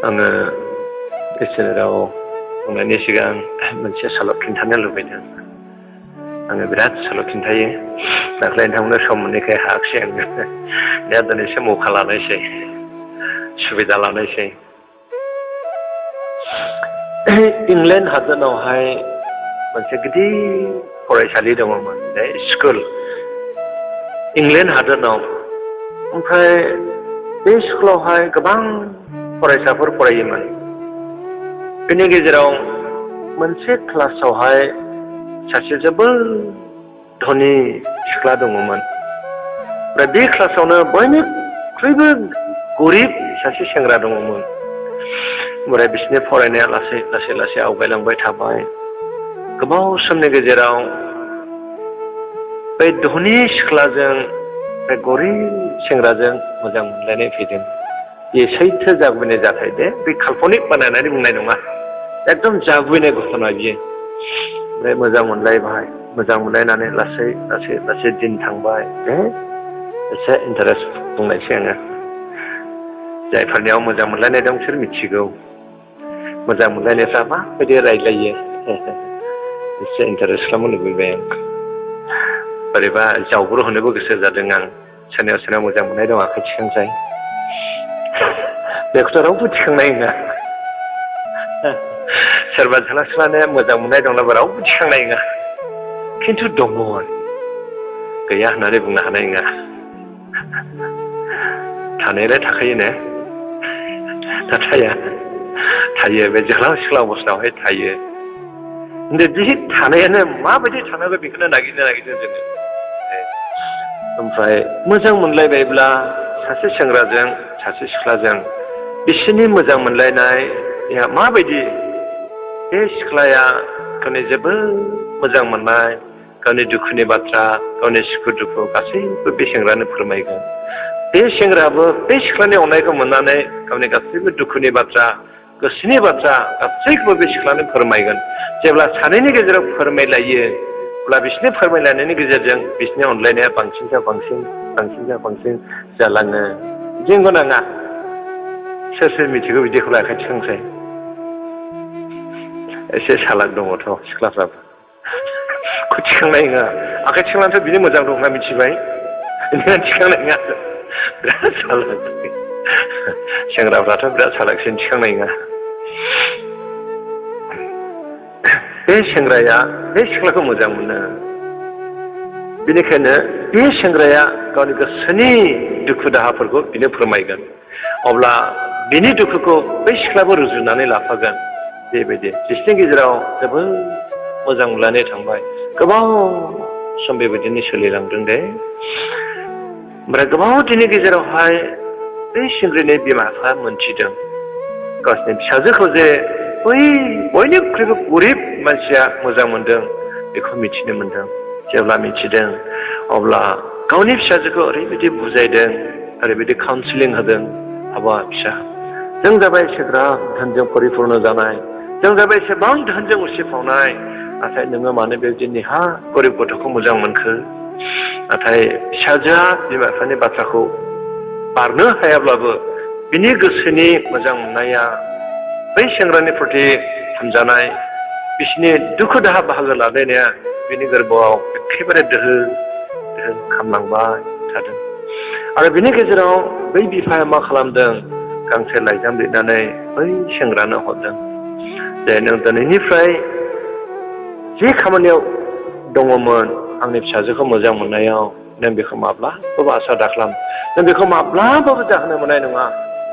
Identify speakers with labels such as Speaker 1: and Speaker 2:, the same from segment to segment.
Speaker 1: आङो इसोराव बुंनायनि सिगां मोनसे सल' खिन्थानो लुबैदों। आङो बिराद सल' खिन्थायो। दाख्लै नोंथांमोननो सम मोनैखाय हायाखिसै आङो। दा दिनैसो मौका लानायसै, सुबिदा लानायसै। इंलेण्ड हादोरावहाय मोनसे गिदिर फरायसालि दङमोन, स्कुल। इंलेण्ड हादोराव। ओमफ्राय बे स्कुलावहाय गोबां फरायसाफोर फरायोमोन। बेनि गेजेराव मोनसे क्लासावहाय सासे जोबोद धनी सिख्ला दङमोन। ओमफ्राय बे क्लासावनो बयनिख्रुइबो गरिब सासे सेंग्रा दङमोन। ओमफ्राय बिसोरनि फरायनाया लासै लासै आवगायलांबाय थाबाय। गोबाव समनि गेजेराव बे धनी सिख्लाजों बे गरिब सेंग्राजों मोजां मोनलायनाय फैदों। बे सैथो जाबोनाय जाथाय दे, बे काल्पनिक बानायनानै बुंनाय नङा, एकदम जाबोनाय घटना बियो। ओमफ्राय मोजां मोनलायबाय, मोजां मोनलायनानै लासै लासै दिन थांबाय। एसे इन्टारेस्ट बुंनायसै आङो। जायफोरनियाव मोजां मोनलायनाय दं बिसोर मिथिगौ मोजां मोनलायनायफ्रा माबायदि रायज्लायो। एसे इन्टारेस्ट खालामनो लुबैबाय आं। बोरैबा जावब्र होनोबो गोसो जादों आं। सोरनियाव मोजां मोननाय दं आखाइ थिखांसै। बेखौथ' रावबो थिखांनाय नङा। सोरबा सिख्लानो मोजां मोननाय दंब्लाबो रावबो थिखांनाय नङा। खिन्थु दंमोन, गैया होननानै बुंनो हानाय नङा। थानायालाय थाखायोनो, थायो बे जोहोलाव सिख्ला अबस्थायावहाय थायो। बे थानायानो माबायदि थानांगौ बेखौनो नागिरदों जोङो। ओमफ्राय मोजां मोनलायबायब्ला सासे सेंग्राजों सासे सिख्लाजों बिसोरनि मोजां मोनलायनाया माबायदि, बे सिख्लाया गावनि जोबोद मोजां मोननाय गावनि दुखुनि बाथ्रा, गावनि सुखु दुखु गासैबो बे सेंग्रानो फोरमायगोन। बे सेंग्रायाबो बे सिख्लानि अननायखौ मोननानै गावनि गासैबो दुखुनि बाथ्रा, गोसोनि बाथ्रा गासैखौबो बे सिख्लानो फोरमायगोन। जेब्ला सानैनि गेजेराव फोरमायलायो, अब्ला बिसोरनि फोरमायलायनायनि गेजेरजों बिसोरनि अनलायनाया बांसिन जालाङो। जोंबो नाङा, सोर मिथिगौ बिदिखौलाय आखाइ थिखांसै। एसे सालाक दङथ' सिख्लाफ्राबो, थिखांनाय नङा। आखाइ थिखांनानैथ' बिनो मोजां दं होनना मिथिबाय, थिखांनाय नङा। बिराद सालाक सेंग्राफ्राथ' बिराद सालाकसिन, थिखांनाय नङा। बे सेंग्राया बे सिख्लाखौ मोजां मोनो। बेनिखायनो बे सेंग्राया गावनि गोसोनि दुखु दाहाफोरखौ बिनो फोरमायगोन। अब्ला बिनि दुखुखौ बै सिख्लाबो रुजुनानै लाफागोन। बेबायदि बिसोरनि गेजेराव जोबोद मोजां मोनलायनाय थांबाय। गोबाव सम बेबायदिनो सोलिलांदों दे। ओमफ्राय गोबाव दिननि गेजेरावहाय बै सेंग्रानि बिमा बिफाया मोनथिदों, गावसिनि फिसाजोखौ जे बै बयनिख्रुइबो गरिब मानसिया मोजां मोनदों, बेखौ मिथिनो मोनदों। जेब्ला मिथिदों, अब्ला गावनि फिसाजोखौ ओरैबायदि बुजायदों, ओरैबायदि काउन्सिलिं होदों। हाबा फिसा, जों जाबाय एसेग्राब धोनजों परिपुर्ण जानाय, जों जाबाय एसेबां धोनजों उसिफावनाय, नाथाय नोङो मानो बेबायदि नेहा गरिब गथ'खौ मोजां मोनखो? नाथाय फिसाजोआ बिमा बिफानि बाथ्राखौ बारनो हायाब्लाबो बिनि गोसोनि मोजां मोननाया, बै सेंग्रानि प्रति सानजानाय, बिसोरनि दुखु दाहा बाहागो लालायनाया बिनि गोरबोआव एखेबारे दोहोन खालामलांबाय थादों। आरो बिनि गेजेराव बै बिफाया मा खालामदों? गांसे लाइजाम लिरनानै बै सेंग्रानो हरदों जे नों दिनैनिफ्राय जे खामानियाव दङमोन आंनि फिसाजोखौ मोजां मोननायाव, नों बेखौ माब्लाबाबो आसा दाख्लाम। नों बेखौ माब्लाबाबो जाहोनो मोननाय नङा,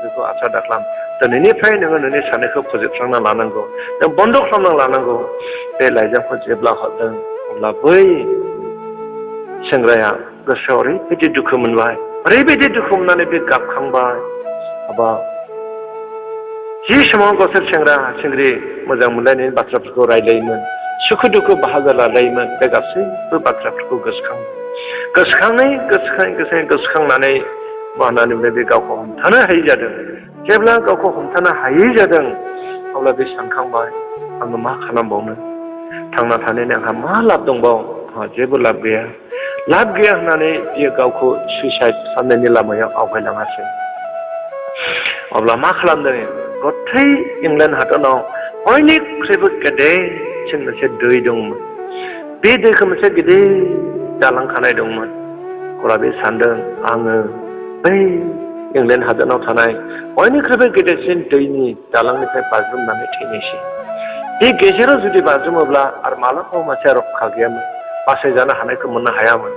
Speaker 1: बेखौ आसा दाख्लाम। दिनैनिफ्राय नोङो नोंनि साननायखौ फोजोबस्रांना लानांगौ, नों बन्द' खालामना लानांगौ। बे लाइजामखौ जेब्ला हरदों, अब्ला बै सेंग्राया गोसोआव ओरैबायदि दुखु मोनबाय, ओरैबायदि दुखु मोननानै बे गाबखांबाय। हाबाब, जि समाव गावसोर सेंग्रा सेंग्रि मोजां मोनलायनायनि बाथ्राफोरखौ रायलायोमोन, सुखु दुखु बाहागो लालायोमोन, बे गासैबो बाथ्राफोरखौ गोसोखांनानै मा होननानै बुङो, बे गावखौ हमथानो हायै जादों। जेब्ला गावखौ हमथानो हायै जादों, अब्ला बे सानखांबाय, आङो मा खालामबावनो? थांना थानायनि आंहा मा लाब दंबाव? आंहा जेबो लाब गैया होननानै बियो गावखौ सुइसाइड खालामनायनि लामायाव आवगायलाङासै। अब्ला मा खालामदों? गथै इंलेण्ड हादराव बयनिख्रुइबो गेदेरसिन मोनसे दै दंमोन बे दैखौ मोनसे गिदिर दालां खानाय दंमोन अब्ला बे सानदों आङो बै इंलेण्ड हादराव थानाय बयनिख्रुइबो गेदेरसिन दैनि दालांनिफ्राय बाज्रुमनानै थैनोसै बे गेजेराव जुदि बाज्रुमोब्ला आरो मालाबाबो मानसिया रक्षा गैयामोन बासायजानो हानायखौ मोननो हायामोन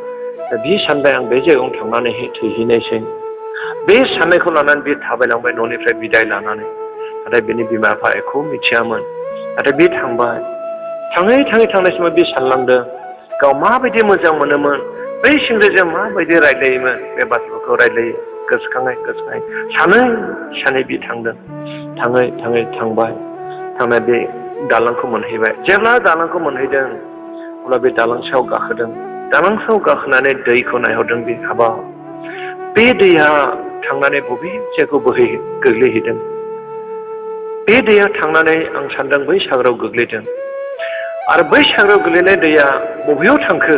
Speaker 1: दा बे सानबाय आं बे जायगायाव थांनानैहाय थैहैनायसै बे साननायखौ लानानै बे थाबायलांबाय न'निफ्राय बिदाय लानानै नाथाय बिनि बिमा बिफा एख' मिथियामोन नाथाय बे थांबाय थाङै थाङै थांनाय समाव बे सानलांदों गाव माबायदि मोजां मोनोमोन बै सेंग्राजों माबायदि रायज्लायोमोन बे बाथ्राखौ रायज्लायो गोसोखाङै सानै बे थांदों थाङै थाङै थांबाय थांनाय बे दालांखौ मोनहैबाय जेब्ला दालांखौ मोनहैदों अब्ला बे दालां सायाव गाखोदों दालां सायाव गाखोनानै दैखौ नायहरदों बे हाबा बे दैया थांनानै बबे जायगायाव गोग्लैहैदों बे दैया थांनानै आं सानदों बै सागराव गोग्लैदों आरो बै सागराव गोग्लैनाय दैया बबेयाव थांखो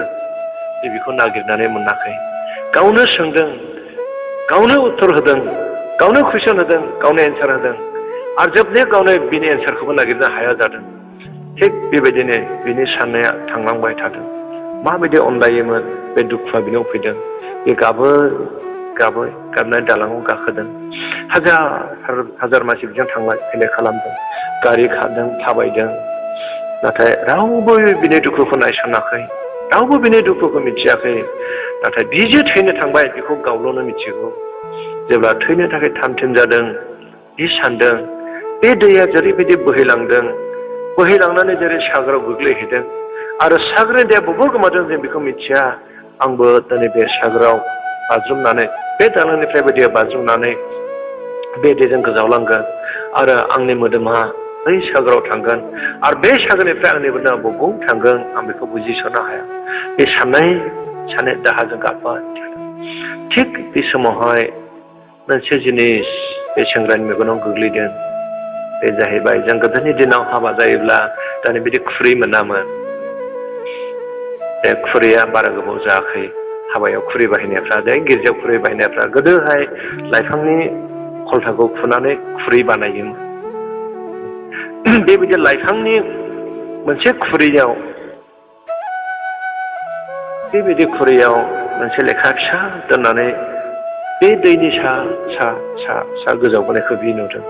Speaker 1: बेखौ नागिरनानै मोनाखै गावनो सोंदों गावनो उत्तर होदों गावनो कुइसन होदों गावनो एन्सार होदों आरो जोबनायाव गावनो बिनि एन्सारखौबो नागिरनो हाया जादों थिग बेबायदिनो बिनि साननाया थांलांबाय थादों माबायदि अनलायोमोन बे दुखुआ बिनाव फैदों बे गाबनाय दालाङाव गाखोदों हाजार मानसि बिजों थांलाय फैलाय खालामदों गारि खारदों थाबायदों नाथाय रावबो बिनि दुखुखौ नायसनाखै रावबो बिनि दुखुखौ मिथियाखै नाथाय बिजे थैनो थांबाय बेखौ गावल'नो मिथिगौ जेब्ला थैनो थाखाय थाम-थिम जादों बे सानदों बे दैया जेरैबायदि बोहैलांनानै जेरै सागराव गोग्लैहैदों आरो सागरनि दैया बबेयाव गोमादों जों बेखौ मिथिया आंबो दिनै बे सागराव बाज्रुमनानै बे दालांनिफ्रायबो दैया बाज्रुमनानै बे दैजों गोजावलांगोन आरो आंनि मोदोमा बै सागराव थांगोन आरो बे सागरनिफ्राय आंनि मोदोमा बबाव थांगोन आं बेखौ बुजिस'नो हाया बे साननाय दाहाजों गाबबाय थिग बे समावहाय मोनसे जिनिस बे सेंग्रानि मेगनाव गोग्लैदों बे जाहैबाय जों गोदोनि दिनाव हाबा जायोब्ला दानि बिदि खुरै मोनामोन बे खुरैया बारा गोबाव जायाखै हाबायाव खुरै बाहायनायफ्रा गिर्जायाव खुरै बाहायनायफ्रा गोदोहाय लाइफांनि खलथाखौ खुनानै खुरै बानायोमोन बेबायदि लाइफांनि मोनसे खुरैयाव बेबायदि खुरैयाव मोनसे लेखा फिसा दोननानै बे दैनि सा गोजावबोनायखौ बि नुदों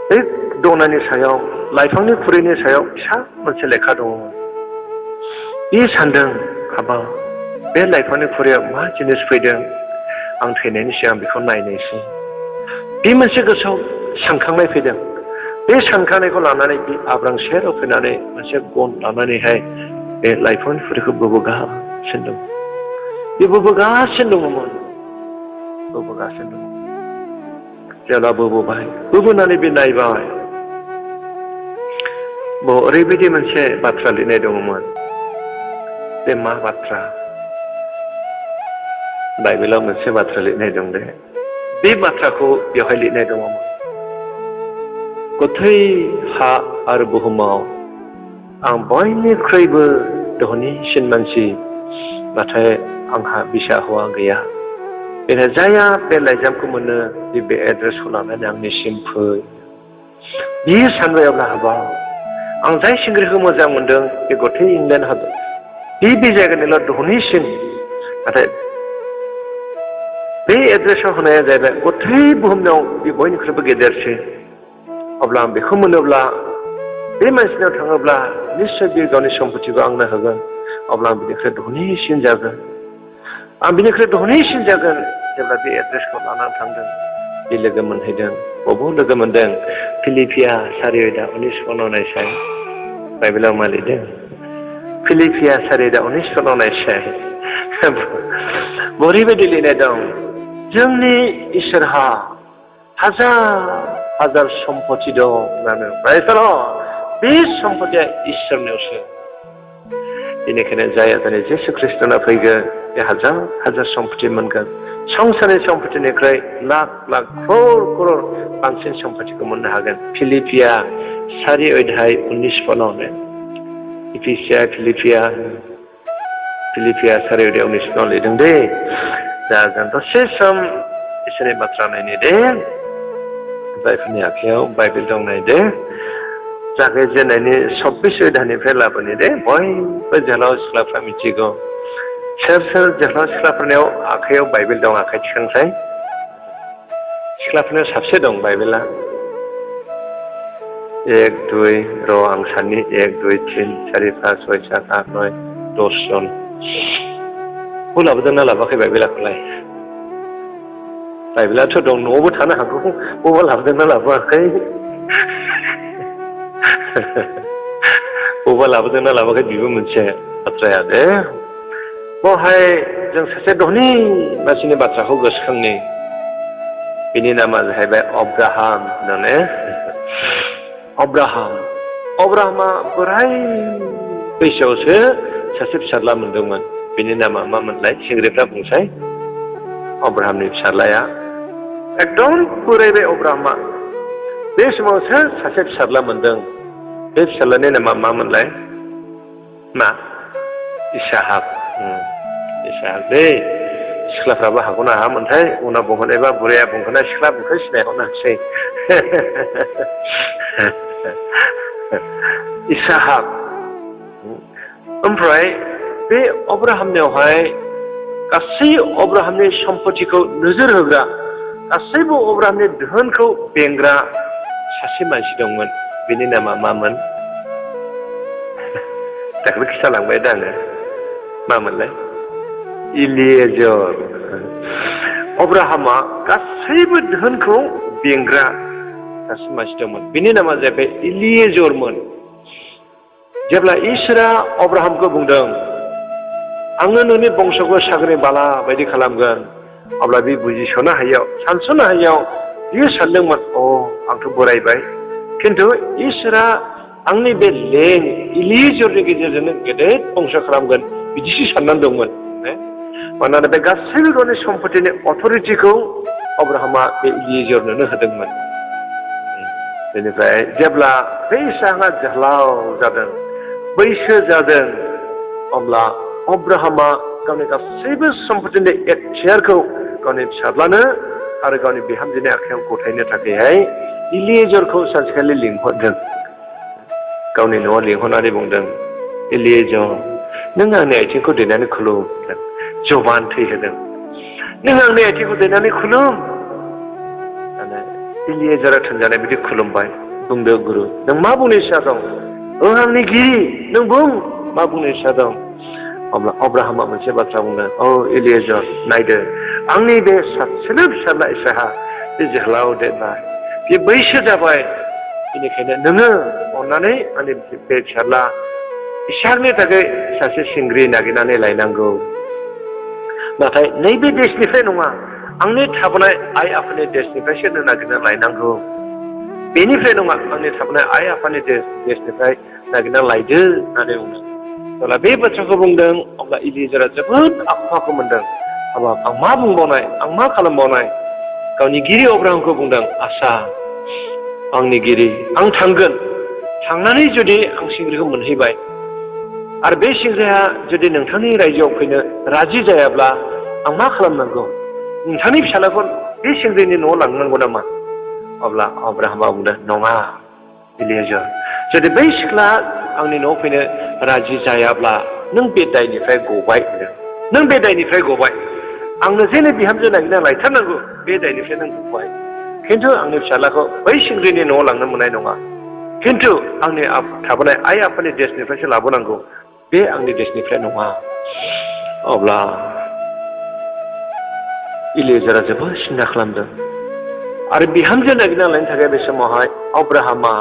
Speaker 1: बे दनानि सायाव लाइफांनि खुरैनि सायाव फिसा मोनसे लेखा दङमोन बे सानदों हाबाब बे लाइफांनि खुरैयाव मा जिनिस फैदों आं थैनायनि सिगां बेखौ नायनोसै बे मोनसे गोसोआव सानखांनाय फैदों बे सानखांनायखौ लानानै बे आब्रां सेराव फैनानै मोनसे गन लानानैहाय बे लाइफांनि खुरैखौ बोबोगासिनो दंमोन जेब्ला बोबोनानै बे नायबाय ओरैबायदि मोनसे बाथ्रा लिरनाय दङमोन बे मा बाथ्रा बाइबेलाव मोनसे बाथ्रा लिरनाय दं दे बे बाथ्राखौ बेवहाय लिरनाय दङमोन गथै हा आरो बुहुमाव आं बयनिख्रुइबो धनिसिन मानसि नाथाय आंहा बिसा हौवा गैया बेनिखायनो जायहा बे लाइजामखौ मोनो बे एड्रेसखौ लानानै आंनिसिम फै बियो सानबायब्ला हाबाब आं जाय सेंग्राखौ मोजां मोनदों बे गथै इंलेण्ड हादर बे जायगानिल' धनिसिन नाथाय बे एड्रेसाव होनाया जाहैबाय गथै बुहुमनाव बे बयनिख्रुइबो गेदेरसिन अब्ला आं बेखौ मोनोब्ला बे मानसिनाव थाङोब्ला निस्सय बे गावनि सम्पथिखौ आंनो होगोन अब्ला आं बिनिख्रुइ धनिसिन जागोन जेब्ला बे एड्रेसखौ लानानै थांदों बे लोगो मोनहैदों बबाव लोगो मोनदों फिलिपिया 4:19 नायसाय बाइबेलाव मा लिरदों फिलिपिया 4:19 नायसाय ओरैबायदि लिरनाय दं जोंनि इसोरहा हाजार सम्पथि दं होननानै बे सम्पथिया इसोरनियावसो बेनिखायनो जाया दिनै जिसु ख्रिस्ट'नाव फैगोन बे हाजार सम्पथि मोनगोन संसारनि सम्पथिनिफ्राय लाख क्रर बांसिन सम्पथिखौ मोननो हागोन फिलिपिया 4:19 फिलिपिया 4:19 लिरदों दे दा जों दसे सम इसोरनि बाथ्रा नायनो दे जायफोरनि आखायाव बाइबेल दं नायदो जागायजेननायनि 26 अध्यायनिफ्राय लाबोनि दे बयबो जोहोलाव सिख्लाफ्रा मिथिगौ सोर जोहोलाव सिख्लाफोरनियाव आखायाव बाइबेल दं आखाइ थिखांसाय सिख्लाफोरनाव साबसे दं बाइबेला 1 2 र' आं साननि 1 2 3 4 5 6 7 8 9 10 जन खौ लाबोदोंना लाबोआखै बाइबेलाखौलाय बाइबेलाथ' दं न'आवबो थानो हागौ बबेबा लाबोदोंना लाबोआखै बबेबा लाबोदोंना लाबोआखै बेबो मोनसे बाथ्राया दे बेवहाय जों सासे धनी मानसिनि बाथ्राखौ गोसोखांनि बिनि नामा जाहैबाय अब्राहाम होननानै अब्राहामा बोराय बैसोआवसो सासे फिसाज्ला मोनदोंमोन बिनि नामा मामोनलाय सेंग्राफ्रा बुंसाय अब्राहामनि फिसाज्लाया एकदम बोरायबाय अब्राहामा बे समावसो सासे फिसाज्ला मोनदों बे फिसाज्लानि नामा मामोनलाय मा इसाहाक दे सिख्लाफ्राबो हागौना हायामोनथाय उनाव बुंहरनायबा बुरैया बुंहरनाय सिख्ला बुंखो सिनायहरनो हासै इसाहाक ओमफ्राय बे अब्राहामनियावहाय गासै अब्राहामनि सम्पतिखौ नोजोर होग्रा गासैबो अब्राहामनि धोनखौ बेंग्रा सासे मानसि दंमोन बेनि नामा मामोन दाख्लै खिथालांबाय दा आङो मामोनलाय इलिएजर अब्राहामा गासैबो धोनखौ बेंग्रा सासे मानसि दंमोन बेनि नामा जाहैबाय इलिएजरमोन जेब्ला इसोरा अब्राहामखौ बुंदों आङो नोंनि बंस'खौ सागरनि बाला बायदि खालामगोन अब्ला बे बुजिस'नो हायियाव सानस'नो हायियाव बियो सानदोंमोन आंथ' बोरायबाय खिन्थु इसोरा आंनि बे लें इलिएजरनि गेजेरजोंनो गेदेर बंस' खालामगोन बिदिसो साननानै दंमोन मानोना बे गासैबो गावनि सम्पतिनि अथरिटिखौ अब्राहामा बे इलिएजरनोनो होदोंमोन बेनिफ्राय जेब्ला बे इसाहाकआ जोहोलाव जादों बैसो जादों अब्ला अब्राहामा गावनि गासैबो सम्पतिनि एक शेयारखौ गावनि फिसाज्लानो आरो गावनि बिहामजोनि आखायाव गथायनो थाखायहाय इलिएजरखौ सानसेखालि लिंहरदों गावनि न'आव लिंहरनानै बुंदों इलिएजर नों आंनि आथिंखौ दैनानै खुलुम जबान थैहोदों नों आंनि आथिंखौ दैनानै खुलुम इलिएजरा थोनजानाय बिदि खुलुमबाय बुंदो गुरु नों मा बुंनो इच्छा दं आंनि गिरि नों बुं मा बुंनो इच्छा दं अब्ला अब्राहामा मोनसे बाथ्रा बुंदों इलिएजर नायदो आंनि बे सासेल' फिसाज्ला इसाहाक बे जोहोलाव देरबाय बे बैसो जाबाय बेनिखायनो नोङो अननानै आंनि बे फिसाज्ला इसाहाकनि थाखाय सासे सिंग्रि नागिरनानै लायनांगौ नाथाय नैबे देशनिफ्राय नङा आंनि थाबोनाय आइ आफानि देशनिफ्रायसो नों नागिरना लायनांगौ बेनिफ्राय नङा आंनि थाबोनाय आइ आफानि देशनिफ्राय नागिरना लायदो होननानै बुंदों अब्ला बे बाथ्राखौ बुंदों अब्ला इलिएजरा जोबोद आखु फाखु मोनदों हाबाब आं मा बुंबावनाय आं मा खालामबावनाय गावनि गिरि अब्राहामखौ बुंदों आसा आंनि गिरि आं थांगोन थांनानै जुदि आं सिंग्रिखौ मोनहैबाय आरो बे सिंग्रिया जुदि नोंथांनि रायजोआव फैनो राजि जायाब्ला आं मा खालामनांगौ नोंथांनि फिसालाखौ बे सिंग्रिनि न'आव लांनांगौ नामा अब्ला अब्राहामा बुंदों नङा इलिएजर जुदि बै सिख्ला आंनि न'आव फैनो राजि जायाब्ला नों बे दायनिफ्राय गबाय नों बे दायनिफ्राय गबाय आंनो जेने बिहामजो नागिरना लायथारनांगौ बे दायनिफ्राय नों गबाय खिन्थु आंनि फिसालाखौ बै सिंग्रिनि न'आव लांनो मोननाय नङा खिन्थु आंनि थाबोनाय आइ आफानि देशनिफ्रायसो लाबोनांगौ बे आंनि देशनिफ्राय नङा अब्ला इलिएजरा जोबोद सिन्था खालामदों आरो बिहामजो नागिरना लायनो थाखाय बे समावहाय अब्राहामा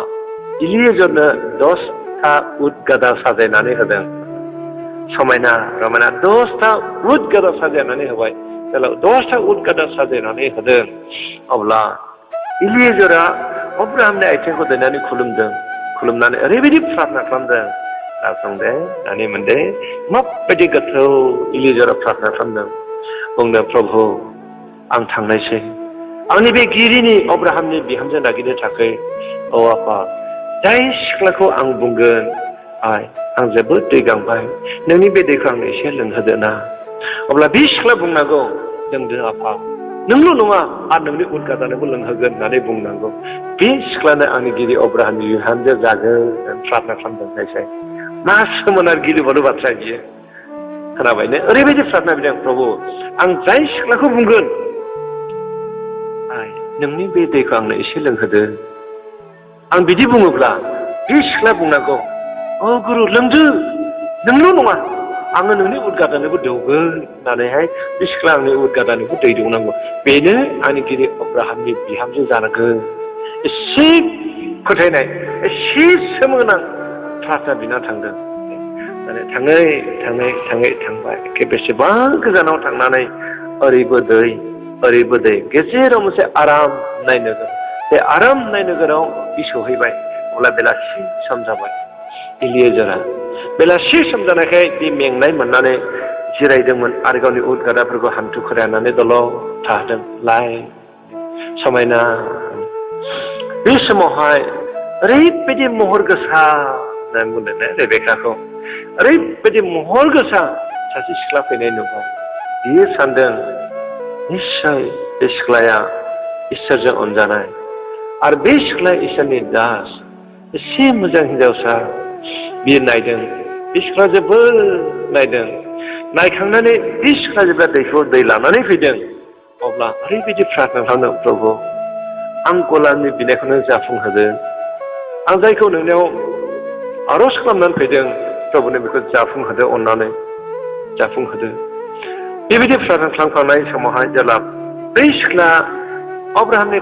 Speaker 1: इलिएजरनो 10टा उट गादा साजायनानै होदों समायना रमायना 10टा उट गादा साजायनानै होबाय जेब्ला 10टा उट गादा साजायनानै होदों अब्ला इलिएजरा अब्राहामनि आथिंखौ दैनानै खुलुमनानै ओरैबायदि प्रार्थना खालामदों खोनासंदे नानि मोनदे माबायदि गोथौ इलिएजरा प्रार्थना खालामदों बुंदों प्रभु आं थांनायसै आंनि बे गिरिनि अब्राहामनि बिहामजो नागिरनो थाखाय आफा जाय सिख्लाखौ आं बुंगोन आं जोबोद दै गांबाय नोंनि बे दैखौ आंनो एसे लोंहोदो ना अब्ला बे सिख्ला बुंनांगौ लोंदो आफा नोंल' नङा आरो नोंनि उदगादानोबो लोंहोगोन होननानै बुंनांगौ बे सिख्लानो आंनि गिरि अब्राहामनि बिहामजो जागोन प्रार्थना खालामदों नायसाय मा सोमोनार गिलुबालु बाथ्रा बियो खोनाबायनो ओरैबायदि प्रार्थना बिदों प्रभु आं जाय सिख्लाखौ बुंगोन आइ नोंनि बे दैखौ आंनो एसे लोंहोदो आं बिदि बुङोब्ला बे सिख्ला बुंनांगौ अ गुरु लोंदो नोंल' नङा आङो नोंनि उदगादानोबो दौगोन होननानैहाय बे सिख्ला आंनि उदगादानोबो दै दौनांगौ बेनो आंनि गिरि अब्राहामनि बिहामजो जानांगोन एसे फोथायनाय एसे सोमोनां प्रार्थना बिना थांदों थाङै थाङै थाङै थांबाय बेसेबां गोजानाव थांनानै ओरैबो दै गेजेराव मोनसे आरामनाय नोगोर बे आरामनाय नोगोराव सहैबाय अब्ला बेलासि सम जाबाय इलियाजारा बेलासि सम जानायखाय बे मेंनाय मोननानै जिरायदोंमोन आरो गावनि उदगादाफोरखौ हान्थु खरायनानै दल' थादों लाय समायना बे समावहाय ओरैबायदि महर गोसा होननानै बुंदों रेबेकाखौ ओरैबायदि महर गोसा सासे सिख्ला फैनाय नुबाय बियो सानदों निस्सय बे सिख्लाया इसोरजों अनजानाय आरो बे सिख्लाया इसोरनि दास एसे मोजां हिनजावसा बियो नायदों बे सिख्ला जोबोद नायदों नायखांनानै बे सिख्ला जेब्ला दै लानानै फैदों अब्ला ओरैबायदि प्रार्थना खालामदों प्रभु आं गलामनि बिनायखौनो जाफुंहोदो आं जायखौ नोंनियाव आर'ज खालामनानै फैदों प्रभुनो बेखौ जाफुंहोदो अननानै जाफुंहोदो बेबायदि प्रार्थना खालामखांनाय समावहाय जेब्ला बै सिख्ला अब्राहामनि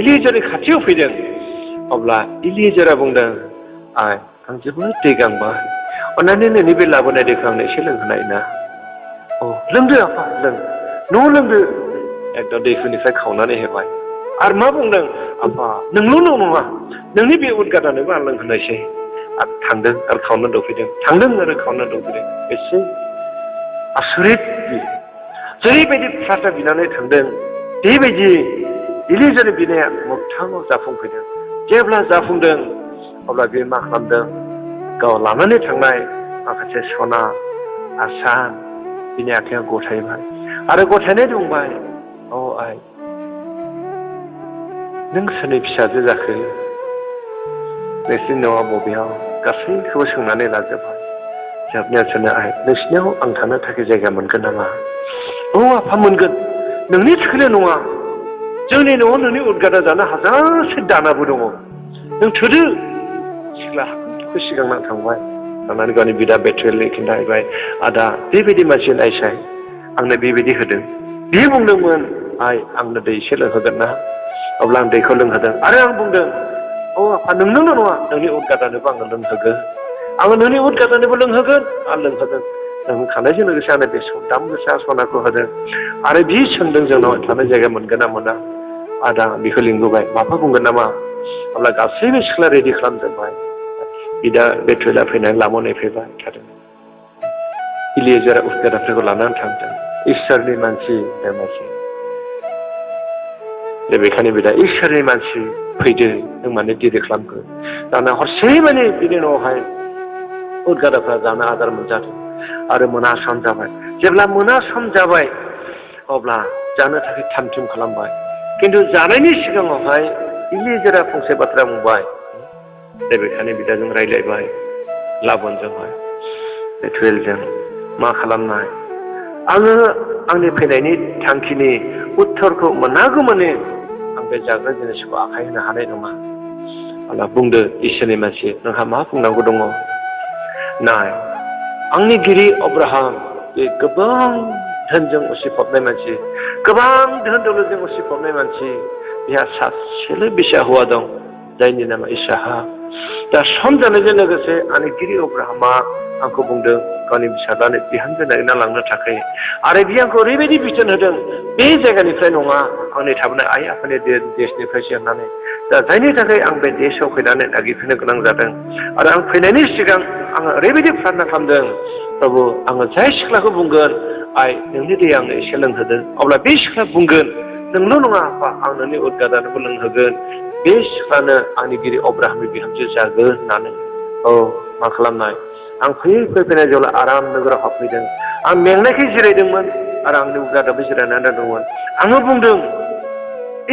Speaker 1: इलियाजारनि खाथियाव फैदों अब्ला इलियाजारा बुंदों आं जोबोद दै गांबाय अननानै नोंनि बे लाबोनाय दैखौ आंनो एसे लोंहोनाय ना अ लोंदो आफा लों न' लोंदो एकदम दैखौनिफ्राय खावनानै होबाय आरो मा बुंदों आफा नोंल' नङा नोंनि बे उदगादानोबो आं लोंहोनायसै आरो थांदों आरो खावनानै दौफैदों थांदों आरो खावनानै दौफैदों एसे आसरित जेरैबायदि प्रार्थना बिनानै थांदों बेबायदि इलियाजारनि बिनाया मोगथाङाव जाफुंफैदों जेब्ला जाफुंदों अब्ला बे मा खालामदों गाव लानानै थांनाय माखासे सना आसान बिनि आखाइयाव गथायबाय आरो गथायनाय दंबाय अ आइ नों सोरनि फिसाजो जाखो नोंसिनि न'आ बबेयाव गासैखौबो सोंनानै लाजोबबाय जोबनायाव सोंनो आइ नोंसिनियाव आं थानो थाखाय जायगा मोनगोन नामा औ आफा मोनगोन नोंनि थाखायल' नङा जोंनि न'आव नोंनि उदगादा जानो हाजारसे दानाबो दङ नों थोदो सिख्ला हाखौ सिगांना थांबाय थांनानै गावनि बिदा बेथुएलनि खिन्थाहैबाय आदा बेबायदि मानसि नायसाय आंनो बेबायदि होदों बियो बुंदोंमोन आइ आंनो दै एसे लोंहोगोन ना अब्ला आं दैखौ लोंहोदों आरो आं बुंदों अ आफा नोंनोल' नङा नोंनि उदगादानोबो आङो लोंहोगोन आङो नोंनि उदगादानोबो लोंहोगोन आं लोंहोदों लोंहोखानायजों लोगोसे आंनो बे दाम गोसा सनाखौ होदों आरो बि सोंदों जोंनाव थानाय जायगा मोनगोन ना मोना आदा बेखौ लिंबोबाय माबा बुंगोन नामा अब्ला गासैबो सिख्ला रेडि खालामजोबबाय बिदा बेथुएला फैनानै लाबोनाय फैबाय थादों इलियाजारा उदगादाफोरखौ लानानै थांदों इसोरनि मानसि बेखानि बिदा इसोरनि मानसि फैदो नों माने दिरि खालामखो दाना हरसे माने बिनि उनावहाय उदगादाफ्रा जानो आदार मोनजादों आरो मोना सम जाबाय जेब्ला मोना सम जाबाय अब्ला जानो थाखाय थाम थिम खालामबाय खिन्थु जानायनि सिगाङावहाय इलियाजारा फंसे बाथ्रा बुंबाय बेखानि बिदाजों रायज्लायबाय लाबोनजोंहाय बेथुएलजों मा खालामनाय आङो आंनि फैनायनि थांखिनि उत्तरखौ मोनागौमानि आं बे जाग्रा जिनिसखौ आखाय होनो हानाय नङा अब्ला बुंदो इसोरनि मानसि नोंहा मा बुंनांगौ दङ नाय आंनि गिरि अब्राहाम बे गोबां धोनजों उसिफबनाय मानसि गोबां धोन दौलतजों उसिफबनाय मानसि बिहा सासेल' बिसा हौवा दं जायनि नामा इसहाक दा सम जानायजों लोगोसे आंनि गिरि अब्राहामा आंखौ बुंदों गावनि फिसाज्लानो बिहामजो नागिरना लांनो थाखाय आरो बियो आंखौ ओरैबायदि बिथोन होदों बे जायगानिफ्राय नङा आंनि थाबोनाय आइ आफानि देशनिफ्रायसो होननानै दा जायनि थाखाय आं बे देशआव फैनानै नागिरफैनो गोनां जादों आरो आं फैनायनि सिगां आङो ओरैबायदि प्रार्थना खालामदों प्रभु आङो जाय सिख्लाखौ बुंगोन आइ नोंनि दै आंनो एसे लोंहोदों अब्ला बे सिख्ला बुंगोन नोंल' नङा आफा आं नोंनि उदगादानोबो लोंहोगोन बे सिख्लानो आंनि गिरि अब्राहामनि बिहामजो जागोन होननानै औ मा खालामनाय आं फैनाय जेब्ला आराम नोगोराव हाबफैदों आं मेंनायखाय जिरायदोंमोन आरो आंनि उदादाबो जिरायनानै दंमोन आङो बुंदों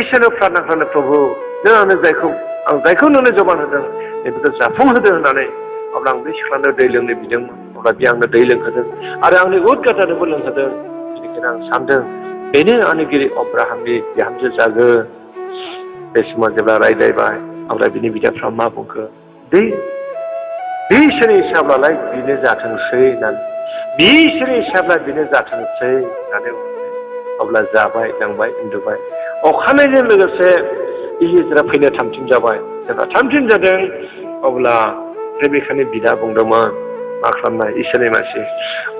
Speaker 1: इसोरनो प्रार्थना खालामनो प्रभु नों आंनो जायखौ नोंनो जबान होदों बेफोरखौ जाफुंहोदों होननानै अब्ला आं बे सिख्लानो दै लोंनो बिदोंमोन अब्ला बे आंनो दै लोंहोदों आरो आंनि उदगादानोबो लोंहोदों बेनिखायनो आं सानदों बेनो आंनि गिरि अब्राहामनि बिहामजो जागोन बे समाव जेब्ला रायज्लायबाय अब्ला बिनि बिदाफ्रा मा बुंखो बे इसोरनि हिसाब्लालाय बेनो जाथोंसै होननानै बे इसोरनि हिसाब्ला बेनो जाथोंसै होननानै अब्ला जाबाय लोंबाय उन्दुबाय अखानायजों लोगोसे इलिजारा फैनो थामथिम जाबाय जेब्ला थामथिम जादों अब्ला रेबेकानि बिदा बुंदोंमोन मा खालामनाय इसोरनि मानसि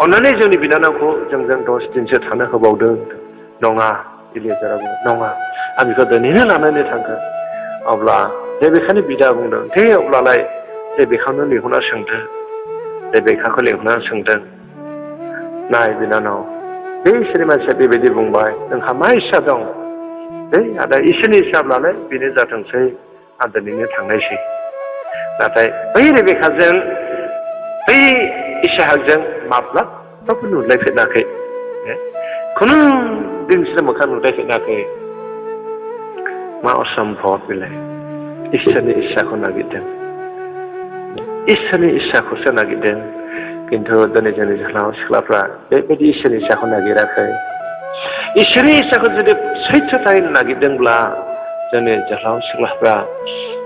Speaker 1: अन्नानै जोंनि बिनानावखौ जोंजों 10 दिनसो थानो होबावदों नङा इलिजारा बुंदों नङा आं बेखौ दिनैनो लानानै थांगोन अब्ला रेबेकानि बिदा बुंदों दे अब्लालाय रेबेकाखौनो लिंहरना सोंदों रेबेकाखौ लिंहरना सोंदों नाय बिनानाव बे इसोरनि मानसिया बेबायदि बुंबाय नोंहा मा इस्सा दं दे आदा इसोरनि इस्साब्लालाय बेनो जाथोंसै आं दिनैनो थांनायसै नाथाय बै रेबेकाजों बै इसहाकजों माब्लाबाबो नुलायफेराखै खुनु दिनसो मोखां नुलायफेराखै मा असम्भब बेलाय इसोरनि इस्साखौ नागिरदों इसोरनि इस्साखौसो नागिरदों किन्तु दिनै जोंनि जोहोलाव सिख्लाफ्रा बेबायदि इसोरनि इस्साखौ नागिराखै इसोरनि इस्साखौ जुदि सैथोथायै नागिरदोंब्ला जोंनि जोहोलाव सिख्लाफ्रा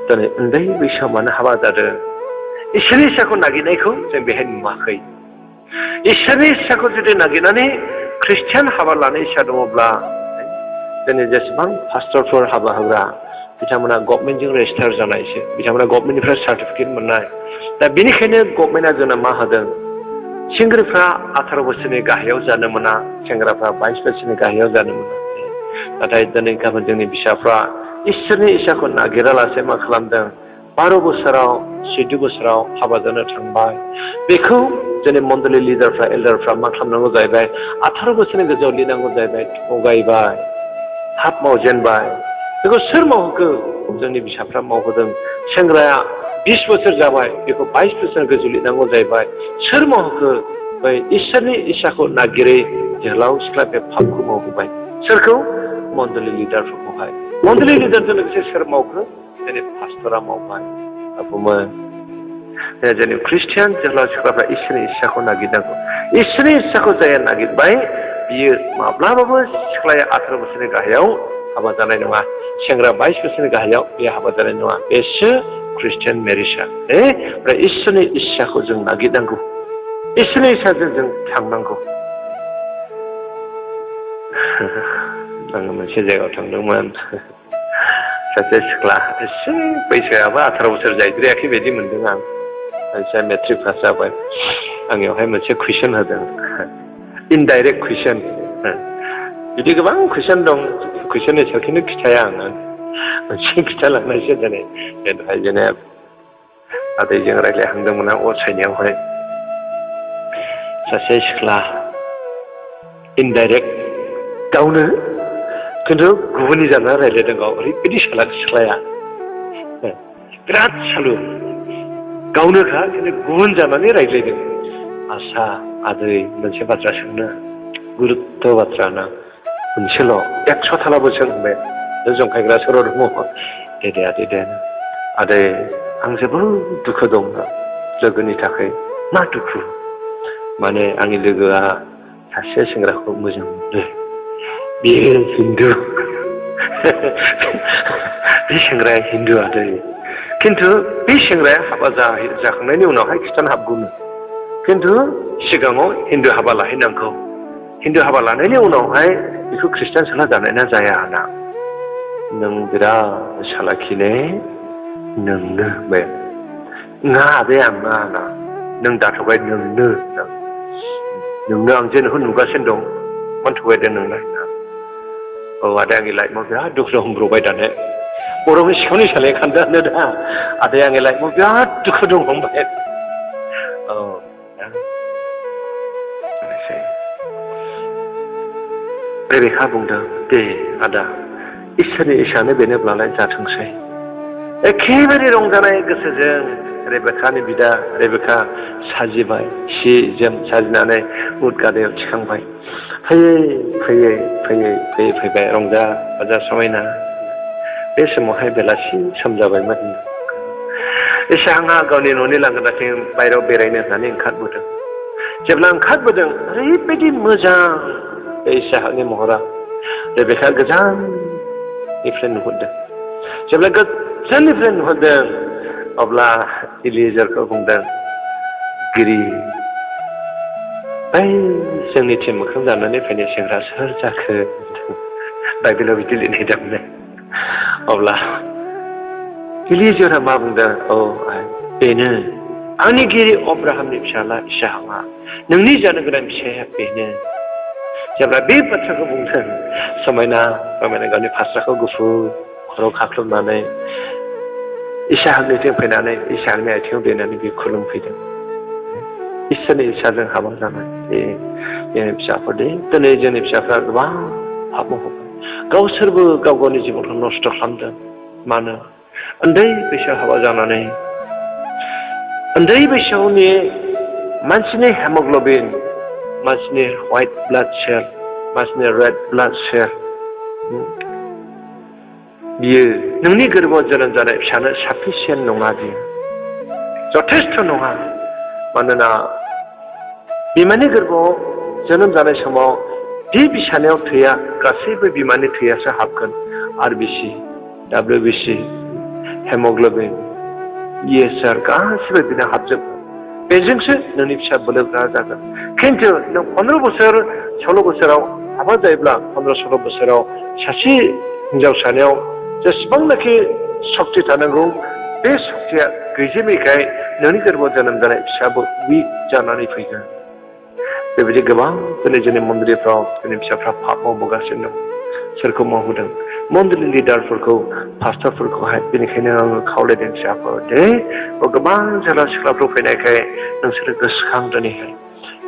Speaker 1: दिनै उन्दै बैसोआव मानो हाबा जादों इसोरनि इस्साखौ नागिरनायखौ जों बेहाय नुवाखै इसोरनि इस्साखौ जुदि नागिरनानै ख्रिस्टियान हाबा लानो इस्सा दङब्ला जोंनि जेसेबां पास्टरफोर हाबा होग्रा बिथांमोना गभर्नमेन्टजों रेजिस्टार जानायसो बिथांमोना गभर्नमेन्टनिफ्राय सार्टिफिकेट मोननाय दा बेनिखायनो गभर्नमेन्टआ जोंना मा होदों सेंग्राफ्रा 18 बोसोरनि गाहायाव जानो मोना सेंग्राफ्रा 22 बोसोरनि गाहायाव जानो मोना नाथाय दिनै गाबोन जोंनि फिसाफ्रा इसोरनि इस्साखौ नागिरालासे मा खालामदों 12 बोसोराव 14 बोसोराव हाबा जानो थांबाय बेखौ जोंनि मण्डली लिडारफ्रा एल्डारफ्रा मा खालामनांगौ जाहैबाय 18 बोसोरनि गोजौआव लिरनांगौ जाहैबाय थगायबाय थाब मावजेनबाय बेखौ सोर मावहोखो जोंनि फिसाफ्रा मावहोदों सेंग्राया 20 बोसोर जाबाय बेखौ 22 बोसोर गोजौ लिरनांगौ जाहैबाय सोर मावहोखो बै इसोरनि इस्साखौ नागिरै जोहोलाव सिख्ला बे फापखौ मावहोबाय सोरखौ मण्डली लिडारफोरखौहाय मण्डली लिडारजों लोगोसे सोर मावखो जोंनि पास्टरा मावबाय बुंबाय जोंनि ख्रिस्टियान जोहोलाव सिख्लाफ्रा इसोरनि इस्साखौ नागिरनांगौ इसोरनि इस्साखौ जाया नागिरबाय बियो माब्लाबाबो सिख्लाया 18 बोसोरनि गाहायाव हाबा जानाय नङा सेंग्रा 22 बोसोरनि गाहायाव बे हाबा जानाय नङा बेसो ख्रिस्टियान मेरिजआ ओमफ्राय इसोरनि इस्साखौ जों नागिरनांगौ इसोरनि इस्साजों जों थांनांगौ आङो मोनसे जायगायाव थांदोंमोन सासे सिख्ला एसे बैसोआबो 18 बोसोर जायद्रायाखै बायदि मोनदों आं सासेया मेट्रिक पास जाबाय आंनियावहाय मोनसे कुइसन होदों इनडाइरेक्ट कुइसन बिदि गोबां कुइसन दं कुइसननि सायावखौनो खिथाया आङो मोनसे खिथालांनायसो दिनै बेनिफ्राय जोङो आदैजों रायज्लायहांदोंमोन आं असायनायावहाय सासे सिख्ला इनडाइरेक्ट गावनो खिन्थु गुबुननि जानानै रायज्लायदों गाव ओरैबायदि सालाक सिख्लाया बिराद सालु गावनोखा खिन्थु गुबुन जानानै रायज्लायदों आसा आदै मोनसे बाथ्रा सोंनो गुरुत्त बाथ्रा ना मोनसेल' 100 थालाबो सों होनबाय जंखायग्रा सर' दङ दे आदै आं जोबोद दुखु दं लोगोनि थाखाय मा दुखु माने आंनि लोगोआ सासे सेंग्राखौ मोजां मोनो बियो हिन्दु बे सेंग्राया हिन्दु आदै खिन्थु बे सेंग्राया हाबा जाखांनायनि उनावहाय खृष्टान हाबगौनो खिन्थु सिगाङाव हिन्दु हाबा लाहैनांगौ हिन्दु हाबा लानायनि उनावहाय बेखौ खृष्टान सोला जानाय ना जाया ना नों बिराद सालाखिने नोंनो बे ना आदै आं ना नों दाथ'बाय नोंनो आं जे नोंखौ नुगासिनो दं मानो थगायदों नोंलाय औ आदै आंनि लाइफआव बिराद दुखु हमब्रबाय दानो बर'नि सिखावनि सालाया खान्दानो दा आदै आंनि लाइफआव बिराद दुखु दं हमबाय औ रेबेका बुंदों दे आदा इसोरनि इस्सानो बेनोब्लालाय जाथोंसै एखेबारे रंजानाय गोसोजों रेबेकानि बिदा रेबेका साजिबाय सि जोम साजिनानै उद गादायाव थिखांबाय फैबाय रंजा बाजा समायना बे समावहाय बेलासि सम जाबायमोन एसे आंहा गावनि न'नि लांगोनाथिं बायरायाव बेरायनो होननानै ओंखारबोदों जेब्ला ओंखारबोदों ओरैबायदि मोजां बे इसाहाकनि महरा बेखा गोजाननिफ्राय नुहुरदों जेब्ला गोजाननिफ्राय नुहुरदों अब्ला इलिएजारखौ बुंदों गिरि बै जोंनिथिं मोखां जानानै फैनाय सेंग्रा सोर जाखो बाइबेलाव बिदि लिरनाय दंमोन अब्ला इलिएजारा मा बुंदों बेनो आंनि गिरि अब्राहामनि फिसाला इसाहाकआ नोंनि जानो गोनां फिसाया बेनो जेब्ला बे बाथ्राखौ बुंदों समायना गावनि फास्राखौ गुफुर खर' खाख्लुमनानै इसाहाकनिथिं फैनानै इसाहाकनि आथिङाव दैनानै बे खुलुमफैदों इसोरनि इसाजों हाबा जानाय जोंनि फिसाफोर दिनै जोंनि फिसाफ्रा गोबां पाप मावबाय गावसोरबो गाव गावनि जिबनखौ नस्थ' खालामदों मानो उन्दै बैसोआव हाबा जानानै उन्दै बैसोआवनि मानसिनि हेमग्ल'बिन मानसिनि व्हाइट ब्लाड सेल मानसिनि रेड ब्लाड सेल बियो नोंनि गोरबोआव जोनोम जानाय फिसानो साफिसियेन्ट नङा बियो जथेस्थ' नङा मानोना बिमानि गोरबोआव जोनोम जानाय समाव बे बिसानायाव थैया गासैबो बिमानि थैयासो हाबगोन आरबिसि डब्लिउबिसि हेमग्ल'बिन इएसआर गासैबो बिनो हाबजोबगोन बेजोंसो नोंनि फिसा बोलोग्रा जागोन खिन्थु नों 15 बोसोर 16 बोसोराव हाबा जायोब्ला 15-16 बोसोराव सासे हिनजावसानियाव जेसेबांनाखि सक्ति थानांगौ बे सक्तिया गैजोबैखाय नोंनि गोरबोआव जोनोम जानाय फिसाबो उइक जानानै फैगोन बेबायदि गोबां जोंनि मन्दिरफ्राव जोंनि फिसाफ्रा पाप मावबोगासिनो दं सोरखौ मावहोदों मन्दिरनि लिडारफोरखौ पास्टरफोरखौहाय बेनिखायनो आङो खावलायदों फिसाफोर गोबां जोला सिख्लाफोर फैनायखाय नोंसोरो गोसोखां दिनैहाय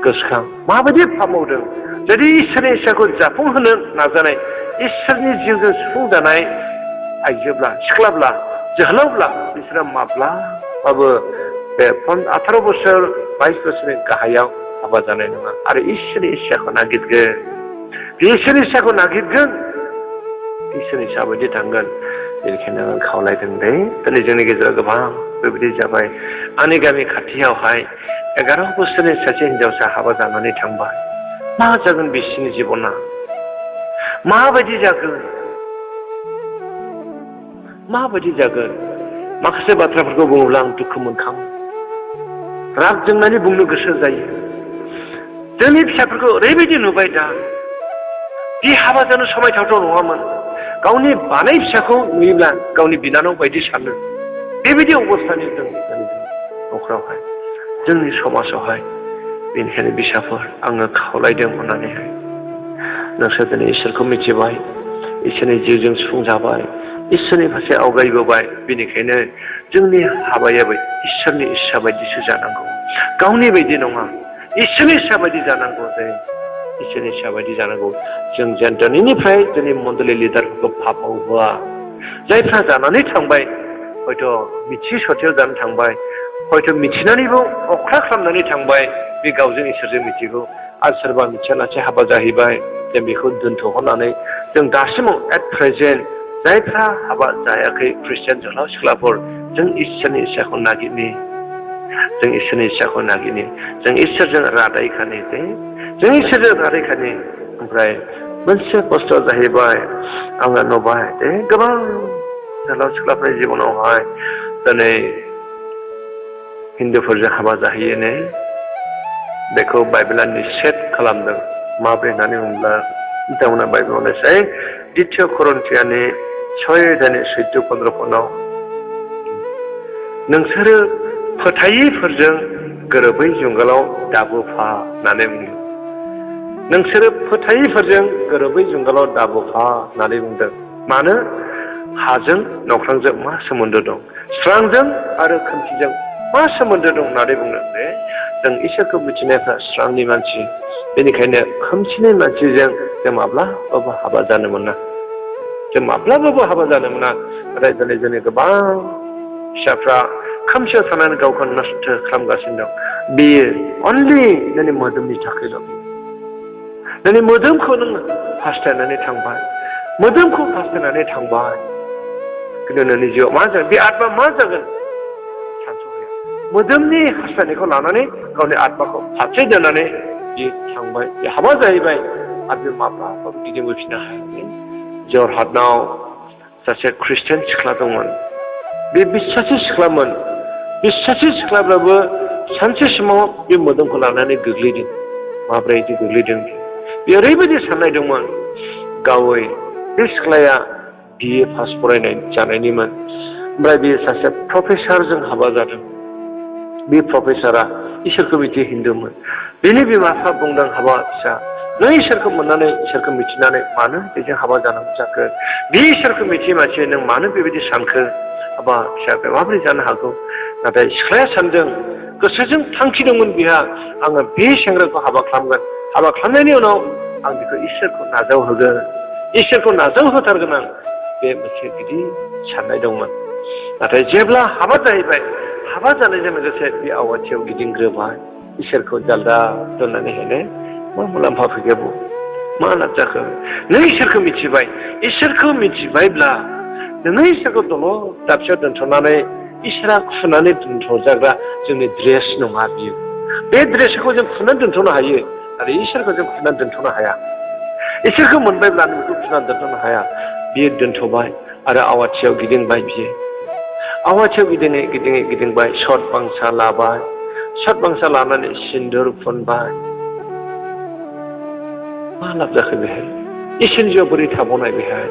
Speaker 1: गोसोखां माबायदि पाप मावदों जुदि इसोरनि इच्छाखौ जाफुंहोनो नाजानाय इसोरनि जिउजों सुफुंजानाय आइजोब्ला सिख्लाब्ला जोहोलावब्ला बिसोरो माब्लाबाबो बे 18 बोसोर 22 बोसोरनि गाहायाव हाबा जानाय नङा आरो इसोरनि इच्छाखौ नागिरगोन बे इसोरनि इच्छाखौ नागिरगोन इसोरनि इच्छा बायदि थांगोन बेनिखायनो आं खावलायदों दिनै जोंनि गेजेराव गोबां बेबायदि जाबाय आंनि गामि खाथियावहाय 11 बोसोरनि सासे हिनजावसा हाबा जानानै थांबाय मा जागोन बिसोरनि जिबना माबायदि जागोन माखासे बाथ्राफोरखौ बुङोब्ला आं दुखु मोनखाङो राग जोंनानै बुंनो गोसो जायो जोंनि फिसाफोरखौ ओरैबायदि नुबाय दा बे हाबा जानो समायथावथाव नङामोन गावनि बानाय फिसाखौ नुयोब्ला गावनि बिनानाव बायदि सानो बेबायदि अबस्थानि दं जोंनि न'खरावहाय जोंनि समाजावहाय बेनिखायनो फिसाफोर आङो खावलायदों होननानैहाय नोंसोर दिनै इसोरखौ मिथिबाय इसोरनि जिउजों सुफुंजाबाय इसोरनि फारसे आवगायबोबाय बेनिखायनो जोंनि हाबायाबो इसोरनि इस्सा बायदिसो जानांगौ गावनि बायदि नङा इसोरनि इस्सा बायदि जानांगौ इसोरनि इस्सा बायदि जानांगौ जों जेन दिनैनिफ्राय जोंनि मण्डलि लिडारफोरखौ पाप मावबोआ जायफ्रा जानानै थांबाय हयथ' मिथि सथियाव जानो थांबाय हयथ' मिथिनानैबो अख्रा खालामनानै थांबाय बे गावजों इसोरजों मिथिगौ आरो सोरबा मिथियालासे हाबा जाहैबाय जों बेखौ दोनथ'हरनानै जों दासिमाव एट प्रेजेन्ट जायफ्रा हाबा जायाखै ख्रिस्टियान जोहोलाव सिख्लाफोर जों इसोरनि इच्छाखौ नागिरनि जों इसोरजों रादायखानि ओमफ्राय मोनसे खस्थ' जाहैबाय आङो नुबाय गोबां जोहोलाव सिख्लाफोरनि जिबनावहाय दिनै हिन्दुफोरजों हाबा जाहैयो बेखौ बाइबेला निषेध खालामदों माब्रै होननानै बुङोब्ला बिथांमोना बाइबेलाव लिरसै द्वितीय करन्थियानि 6:14-15 नोंसोरो फोथायैफोरजों गोरोबै जुंगालाव दाबोफा होननानै बुंदों मानो हाजों नख्रांजों मा सोमोन्दो दं स्रांजों आरो खोमसिजों मा सोमोन्दो दं होननानै बुंदों जों इसोरखौ मिथिनायफ्रा स्रांनि मानसि बेनिखायनो खोमसिनि मानसिजों जों माब्लाबाबो हाबा जानो मोना नाथाय दिनै जोंनि गोबां फिसाफ्रा खोमसियाव थानानै गावखौ नस्थ' खालामगासिनो दं बेयो अनलि जोंनि मोदोमनि थाखायल' नोंनि मोदोमखौ नों हास्थायनानै थांबाय मोदोमखौ हास्थायनानै थांबाय खिन्थु नोंनि जिउआव मा जागोन बे आत्मा मा जागोन सानस'हाया मोदोमनि हास्थायनायखौ लानानै गावनि आत्माखौ फारसे दोननानै बे थांबाय बे हाबा जाहैबाय आरो बे माब्लाबाबो गिदिंबोफिननो हायाखै जरहाटनाव सासे ख्रिस्टियान सिख्ला दंमोन बे बिस्सासि सिख्लामोन बिस्सासि सिख्लाब्लाबो सानसे समाव बे मोदोमखौ लानानै गोग्लैदों माब्रै बिदि गोग्लैदों बे ओरैबायदि साननाय दंमोन गावै बे सिख्लाया BA पास फरायनाय जानायनिमोन ओमफ्राय बियो सासे प्रफेसारजों हाबा जादों बे प्रफेसारा इसोरखौ मिथिहैदोंमोन बेनि बिमा बिफा बुंदों हाबा फिसा नों इसोरखौ मोननानै इसोरखौ मिथिनानै मानो बेजों हाबा जानांगौ जाखो बे इसोरखौ मिथियै मानसि नों मानो बेबायदि सानखो हाबा फिसाखौ माबोरै जानो हागौ नाथाय सिख्लाया सानदों गोसोजों थांखि दंमोन बिहा आङो बे सेंग्राखौ हाबा खालामगोन हाबा खालामनायनि उनाव आं बेखौ इसोरखौ नाजावहोगोन इसोरखौ नाजावहोथारगोन आं बे मोनसे गिदिर साननाय दंमोन नाथाय जेब्ला हाबा जाहैबाय हाबा जानायजों लोगोसे बे आवाथियाव गिदिंग्रोबाय इसोरखौ जालदा दोननानै होनो मा मुलाम्फा फैगौ मा लाब जाखो नों इसोरखौ मिथिबाय इसोरखौ मिथिबायब्ला नोङो इसोरखौ दल' दाबसेयाव दोनथ'नानै इसोरा खुनानै दोनथ'जाग्रा जोंनि ड्रेस नङा बियो बे ड्रेसखौ जों खुनानै दोनथ'नो हायो आरो इसोरखौ जों खुनानै दोनथ'नो हाया इसोरखौ मोनबायब्ला नों बेखौ खुनानै दोनथ'नो हाया बियो दोनथ'बाय आरो आवाथियाव गिदिंबाय बियो आवाथियाव गिदिङै गिदिङै गिदिंबाय सत बांसा लाबाय सत बांसा लानानै सिन्दुर फुनबाय मा लाब जाखो बेहाय इसोरनि जिउआव बोरै थाबावनाय बेहाय